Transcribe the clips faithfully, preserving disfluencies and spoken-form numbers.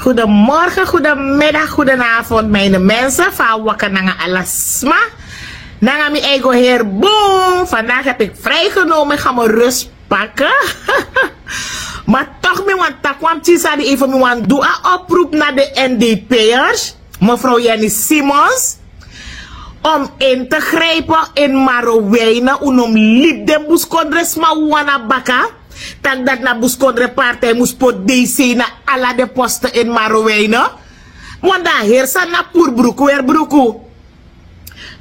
Goedemorgen, goedemiddag, goedenavond, mijne mensen. Fa waka nanga alasma. Nanga mi eigen heer boom. Vandaag heb ik vrijgenomen, ik ga mijn rust pakken. Maar toch, mi want takwan tisa di even mi want doe a oproep naar de N D P'ers. Mevrouw Jenny Simons. Om in te grijpen in Marowijnen, un no mus libi den buskondre sma wan na baka. Tak' dati na buskondre partij mus poti D C na ala den posten in Marowijnen. Want dan heri sani na puru bruku, weri bruku.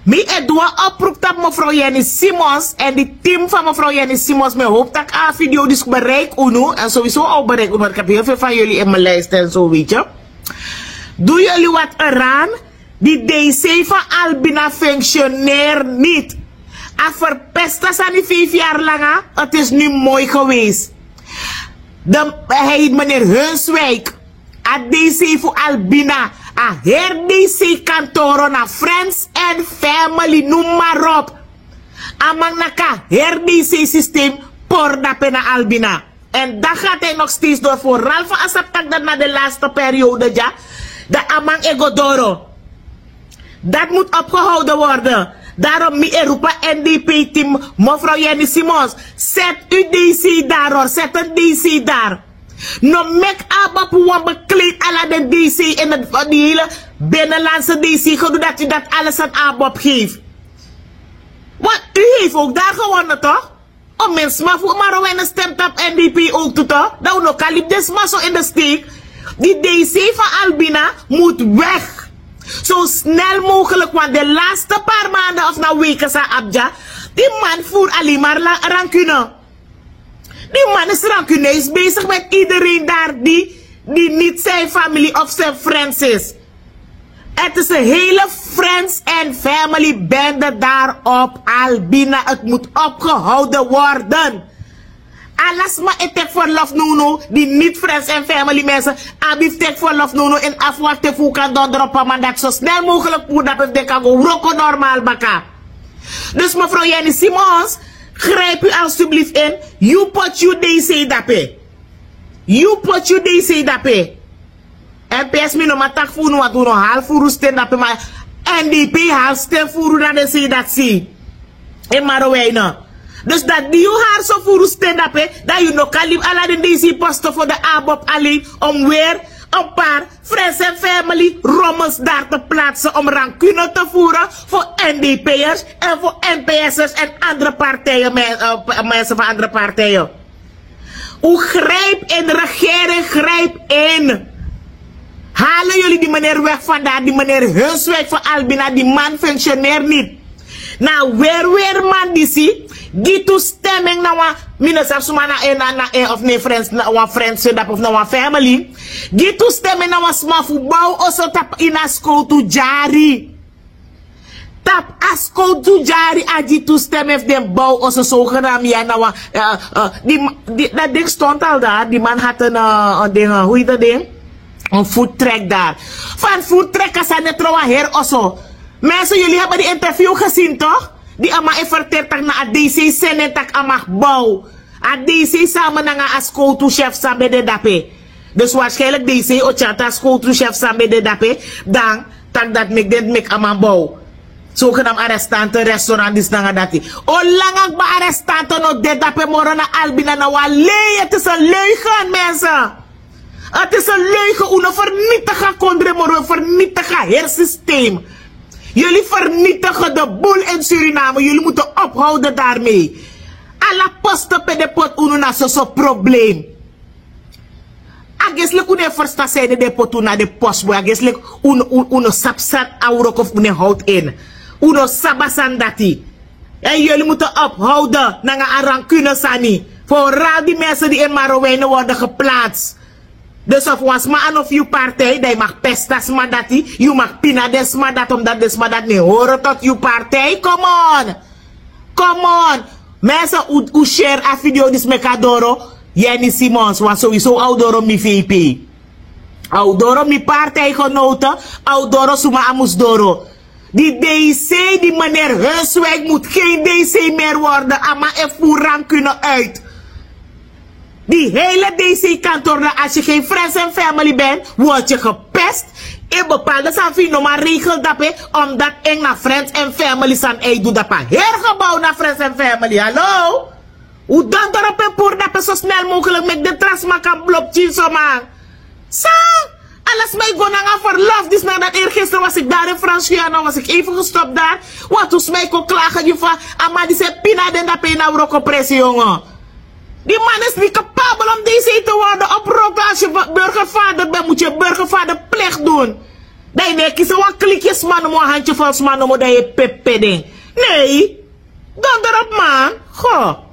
Mi e du wan oproep tapu mevrouw Jenny Simons èn di tim fu mevrouw Jenny Simons, mi e hopi tak' a video disi bereiki unu. Èn sowieso a o bereiki unu, want ik heb heel veel van jullie in mijn lijst en zo, weet je. Doen jullie wat eraan. Di D C fu Albina functioneert niet. A verpesta sani vijf jaar langa, het is nu mooi geweest. De, hij heet meneer Hunswijk. A D C fu Albina. A heri D C kantoro na friends and family, noem maar op. A man naki a heri D C systeem pori dape na Albina. En dan gaat hij nog steeds door, vooral van a sabi tak' dati na de laatste periode dya, dan a man e go doro. Dat moet opgehouden worden. Daarom mi e roepi a N D P team, mevrouw Jenny Simons, zet uw D C daar hoor, zet een D C daar. No meki ABOP wan bekleed ala den D C in het, die hele binnenlandse D C gedoe, dat u dat alles aan ABOP geeft. Want u heeft ook daar gewonnen, toch? O, men sma fu Marowijnen stem tapu N D P ook tu, toch? Dan un no kan libi den sma so in de steek. Di D C fu Albina moet weg. Zo snel mogelijk, want de laatste paar maanden of na weken san a abi dya, die man voert alleen maar la-, rancune. Die man is rancuneus bezig met iedereen daar die, die niet zijn familie of zijn friends is. Het is een hele friends and family bende daar op Albina. Het moet opgehouden worden. Ala sma e teki verlof now now, di niet friends and family mensen, abi fu teki verlof now now èn afwakti fu un kan dondro op a man dati so snel mogelijk puru dape fu den kan go wroko normaal baka. Dus mevrouw Jenny Simons, grijp u alstublieft in. Yu poti yu D C dape. Yu poti yu D C dape. N P S, mi no man taki fu unu, want unu hali furu sten dape, ma N D P hali sten furu na den sei dati sei. In Marowijnen. Dus dati di yu hali so furu sten dape, dan yu no kan libi ala den D C posten voor de ABOP alleen om weer een paar friends en family rommels daar te plaatsen om rancune te voeren voor N D P'ers en voor N P S'ers en andere partijen, men-, eh, mensen van andere partijen. U grijp in, regering, grijp in. Halen jullie die meneer weg vandaar, die meneer Hunswijk van Albina, die man functioneert niet. Na weri weri man disi, gi toestemming na wan, mi no sabi suma na en, na, na en of na en friends, na wan friends dape of na wan family. Gi toestemming na wan sma fu bow oso tapu ini a skowtu dyari. Tapu a skowtu dyari a gi toestemming fu den bow oso, zogenaamd ya na wan, eh, eh, di, di, dat ding stond al daar, die man had een, eh, een ding, eh, hoe heet dat ding? Een foodtruck daar. Van foodtruck a sani e tron wan heri oso. Mensen, jullie hebben die interview gezien, toch? Di a man e ferteri tak' na a D C seni en tak' a mag bow. A D C samen nanga a skowtu chef san ben de dape. Dus waarschijnlijk D C o tyari a skowtu chef san ben de dape, dan tak' dati meki den meki a man bow. Zogenaamd arrestante, restaurant, disi nanga dati. Olanga kba arrestante no de dape moro na Albina, na wan lei, het is een leugen, mensen. Het is een leugen. Unu vernietig a kondre moro, unu vernietig a heri systeem. Jullie vernietigen de boel in Suriname. Jullie moeten ophouden daarmee. Ala posten pe den poti unu, na soso probleem. A geslik unu e ferstan sanede den poti unu na den post, boy. A geslik unu, unu, unu sabi san a wroko fu unu e howtu in. Unu sabi a sani dati. En jullie moeten ophouden nanga a rancune sani. Vooral die mensen die in Marowijnen worden geplaatst. Dus of wan sma a no fu yu partij, dan yu mag pesta sma dati, yu mag pina den sma dati, omdat den sma dati no e hori tot yu partij. Come on! Come on! Mensen, un, un share a video disi meki a doro Jenny Simons, want sowieso a o doro mi V P. A o doro mi partijgenoten, a o doro suma a mus doro. Die D C, die meneer Hunswijk moet geen D C meer worden. A man e voer rancune uit. Di hele dc kantor dan asi gen friends en family ben, word yu gepest. In bepaalde sani fu yu no man regel dape, omdat en na friends en family sani ei du dape a heri gebouw na friends en family hallo. Un don doro pe puru dape so snel mogelik meki den tra sma kan blokti yu so man. San? Ala sma e go nanga verlof disi na dati ergistri was iki dari en fransi guyana was iki even gestop dari. Wantu sma e kon klage gi fa a man disi e pina den dape ini a wrokopresi yongo. Di man is ni kapabel om disi e te worden oproken asi burgervader ben mutu yu burgervader plek dun. Dan yu no e kisi wan klikisma nomo wan hantye volsma nomo dan yu e pepe den. Nei. Dondrop man. Go.